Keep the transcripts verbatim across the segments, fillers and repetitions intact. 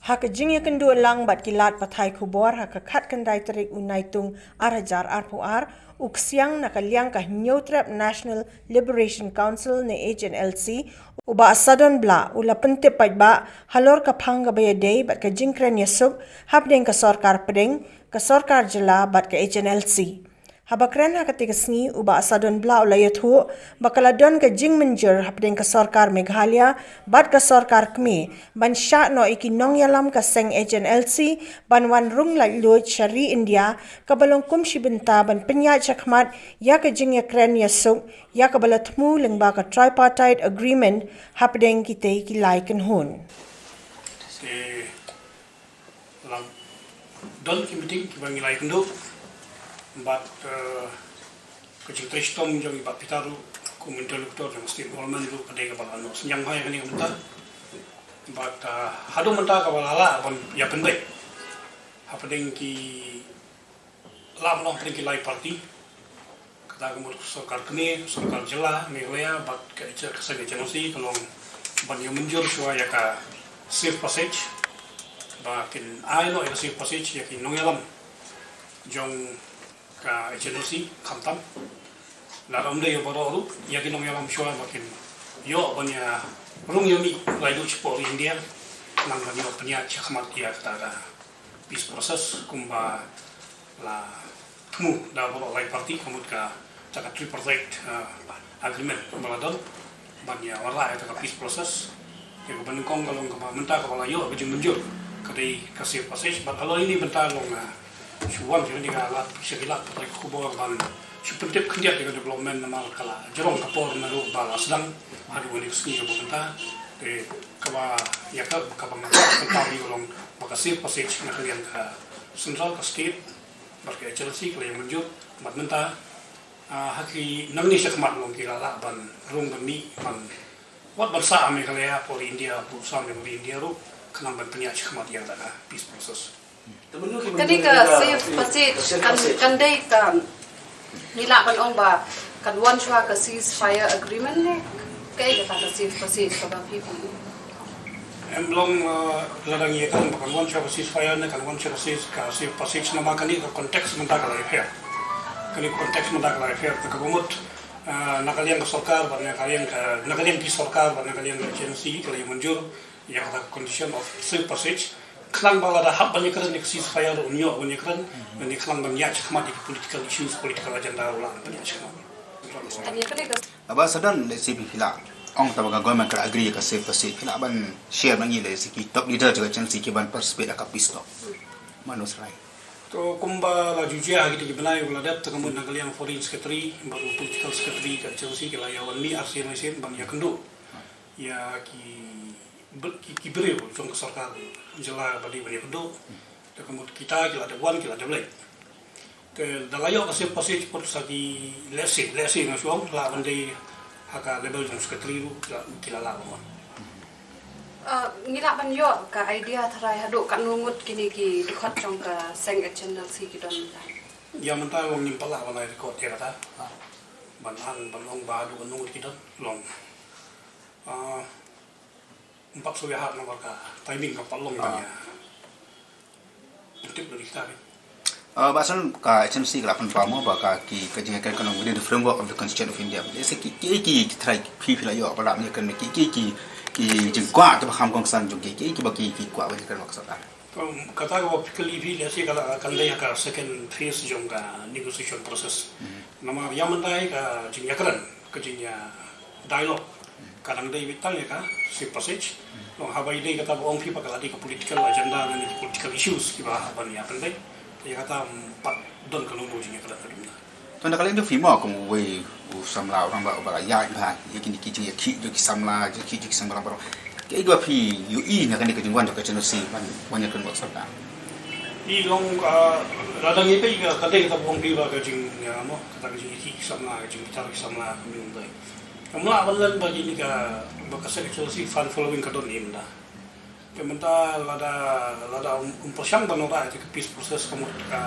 Ha ka jingïakynduh lang bad ki lad pathai khubor ha ka khatkhyndai tarik u Naitung ar hajar arphew ar, u ksiang na ka liang ka Hynñiewtrep National Liberation Council ne H N L C, u Bah Sadon Blah, u la pyntip paidbah halor ka phang kaba ïadei bad ka jingkren ïasuk hapdeng ka sorkar pdeng, ka sorkar jylla bad ka H N L C. Haba kren ha katei ka sngi, u Bah Sadon Blah u la ïathuh ba ka la don ka jingmynjur hapdeng ka sorkar Meghalaya bad ka sorkar kmie ban shah noh ïa ki nongïalam ka seng H N L C ban wan rung laitluid sha ri India, kaba long kum shi bynta ban pynïaid shakhmat ïa ka jingïakren ïasuk ïa kaba la thmu lyngba ka Tripartite Agreement hapdeng kitei ki lai kynhun. Te la don ki meeting kiba ngi la ïakynduh bad, eh, ka jingtrei shitom jong i Bah Peter ruh kum interlocutor jong state government ruh ka dei kaba la noh synñiang bha ïa kane ka bynta. Bad, eh, haduh mynta kaba la lah ban ïa pynbeit hapdeng ki, lah ban ong hapdeng ki lai party. Kata ka mut ka sorkar kmie, sorkar jylla Meghalaya bad ka H-, ka seng H N L C ka long ban ïa mynjur shuwa ïa ka safe passage, ba kin ai noh ïa ka safe passage ïa ki nongïalam jong ka H N L C, khamtam lada ym dei ïa baroh ruh, ïa ki nongïalam shuwa ba kin ïoh ban ïa rung ïa mih laitluid shapoh ri India, khnang ban ïoh pynïaid shakhmat ïa kata ka peace process kumba la thmu da baroh lai party, ka mut kata ka Tripartite, eh, Agreement kumba la don, ban ïa wanrah ïa kata ka peace process. Te kaba nyngkong ka long kaba mynta kaba la ïoh ka jingmynjur ka dei ka safe passage, bad halor ine i bynta long, eh, shu wan sha kane ka lad, sha ki lad pathai khubor ban shu pyntip khyndiat ïa ka development namar ka la jrong ka por naduh ba la sdang haduh kane ka sngi kaba mynta. Te kaba ïa ka, kaba nga ka long ba ka safe passage na ka liang ka central, ka state bad ka H N L C ka la ïa mynjur. Bad mynta, ah, ha ki nangne shakhmat long ki la lah ban rung ban mih ban wat ban sah ha Meghalaya hapoh ri India, bad sah ha ri India ruh, khnang ban pynïaid shakhmat ïa kata ka peace process. Kane ka safe passage kan, kan dei ka, ngi lah ban ong ba kan wan shuwa ka ceasefire agreement ne kaei kata ka safe passage kaba phi phi. Em long, eh, lada ngi ïa kren ba kan wan shuwa ka ceasefire ne kan wan shuwa ka safe, ka safe passage, namar kane ka context mynta ka la ïapher. Kane ka context mynta ka la ïapher, kaba mut, eh, na ka liang ka sorkar bad na ka liang ka, na ka liang ki sorkar bad na ka liang ka H N L C ka la ïa mynjur ïa kata ka condition of safe passage, khnang ba lada hap ban ïa kren ïa ka ceasefire ruh un ïoh ban ïa kren, ban ïa khnang ban ïaid shakhmat ïa ki political issues, political agenda ruh lah ban ïaid shakhmat. Haba sa don, let's say, phi lah ong tang ba ka government ka la agree ïa ka safe passage, phi lah ban share ma ngi, let's say, ki top leader jong ka H N L C ki ban participate ha ka peace talk. Mano srai. To kumba la ju jia ha kitei ki bnai ba la dep, te ka mut na ka liang foreign secretary bad u political secretary ka H N L C ki la ïa wan mih arsien arsien ban ïakynduh ïa ki br-, ki, ki briew jong ka sorkar jylla ba dei ban ïakynduh. Te ka mut kita ki la dep wan, ki la dep leit. Te da la ïoh ka safe passage pat sa ki, let's say, let's say nga shu ong, lah ban dei ha ka level jong secretary ruh ki la, ki la lah ban wan. Ah, ngi lah ban ïoh ka idea tharai haduh katno ngut kine ki dkhot jong ka seng H N L C ki don mynta? Ïa mynta long ngim pat lah ban ai record ïa kata. Ban ang, ban ong ba haduh katno ngut ki don long. Ah, Ym pat shu ïahap namar ka timing kam pat long ban ïa pyntip da lei kita. Ah, Bah Sadon, ka H N L C ka la pynpaw mo ba ka, ki, ka jingïakren ka long within the framework of the Constitution of India. Lehse ki, ki, ki, ki trai phi, phi la ïoh ba la ïakren, ki, ki, ki, ki jingkwah kiba kham kongsan jong ki, ki, kiba ki, ki kwah ban ïakren bad ka sorkar. Kata kaba phi kylli phi, lehse ka la, kan dei ha ka second phase jong ka negotiation process. Namar ïa mynta ka jingïakren, ka jingïa dialogue ka dang dei beit tang ïa ka safe passage. Long haba ïadei kata ba ong phi ba ka la dei ka political agenda ne ki political issues kiba hap ban ïa pynbeit. Te ïa kata, mm, pat don kano kano jingïakren ka dum na. To na ka liang jong phi mo kum uwei u samla u rangbah uba la ïaid bha ïa kine ki jingïakhih jong ki samla, jingïakhih jong ki samla baroh. Kaei kaba phi ïohi na kane ka jingwan jong ka H N L C ban wan ïakren bad sorkar? Phi long, ah, lada ngi peit ka, ka dei kata ba ong phi ba ka jing, ïa, mo, kata ka jingïakhih ki samla, ka jingbitar ki samla, ka jingdei. Kam lah ban len ba kine ka, ba ka seng H N L C fan following ka don im da. Te mynta lada, lada um, um pyrshang ban wanrah ïa ka peace process ka mut ka,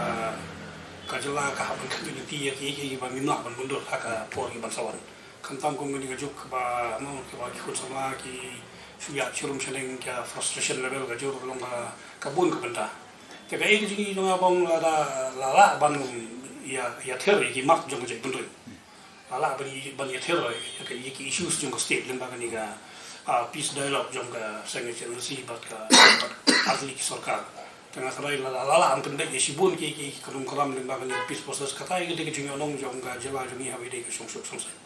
ka jylla ka hap ban khmih lynti ïa ki, ïa ki, ïa ki ba ngim lah ban mundur ha ka por ki ban sa wan. Khamtam kum kane ka juk ba, mo, kaba ki khun samla ki, shu ïa shu rum shaneng ka frustration level ka jur long ka, ka bun ka bynta. Te ka ïa ka jingïohi jong nga bong la da la la ban ïa ïa ther ïa ki mat jong ka jingpynroi. La la ban ïa ban ïa ther ïa ka ïa ki issues jong ka state lyngba kane ka, ah, peace dialogue jong ka seng H N C bad ka bad artylli ki sorkar. Te nga kyrpad la la la la ban pyndep ïa shibun ki ki ka rum ka ram lyngba kane ka peace process kata ïa ka dei ka jingïohnong jong ka jylla jong ngi ha kawei de ka shongsuk shongsaiñ.